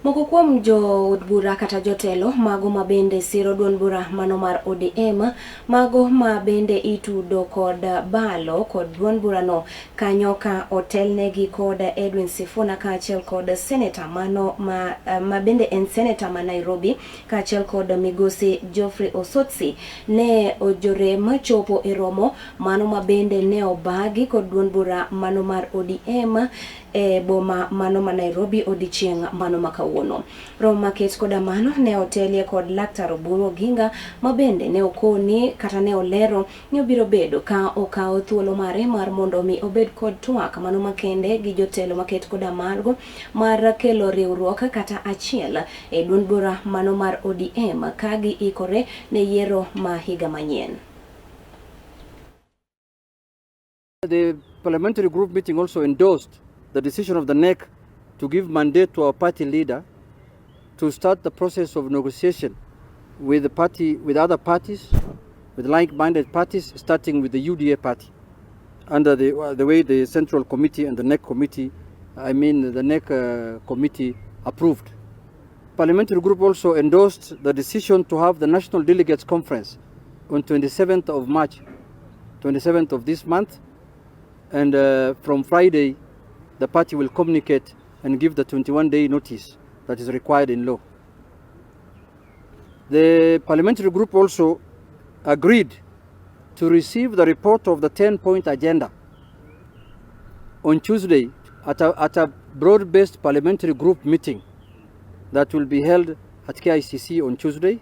Moko kuom jood bura kata jotelo mago ma bende siro duond bura mano mar ODM, mago ma bende itudo kod balo kod duond burano kanyo ka otelnegi kod Edwin Sifuna kaachiel kod seneta mano ma bende en seneta ma Nairobi kaachiel kod migosi Geoffrey Osotsi ne ojore machopo e romo mano ma bende ne obagi kod duond bura mano mar ODM e boma mano ma Nairobi odiechieng' mano ma kawuono. Romo maket koda mano ne otelie kod Laktar Oburu Oginga ma bende ne okoni kata ne olero ni obiro bedo ka okawo thuolo mare mar mondo mi obed kod twak mano makende gi jotelo maket koda mago mar kelo riwruok kata achiel e duond bura mano mar ODM ka giikore ne yiero ma higa manyien. The parliamentary group meeting also endorsed the decision of the NEC to give mandate to our party leader to start the process of negotiation with the party, with other parties, with like-minded parties, starting with the UDA party, under the way the Central Committee and the NEC committee, I mean the NEC committee approved. Parliamentary group also endorsed the decision to have the National Delegates Conference on 27th of March, 27th of this month, and from Friday, the party will communicate and give the 21-day notice that is required in law. The parliamentary group also agreed to receive the report of the 10-point agenda on Tuesday at a broad-based parliamentary group meeting that will be held at KICC on Tuesday.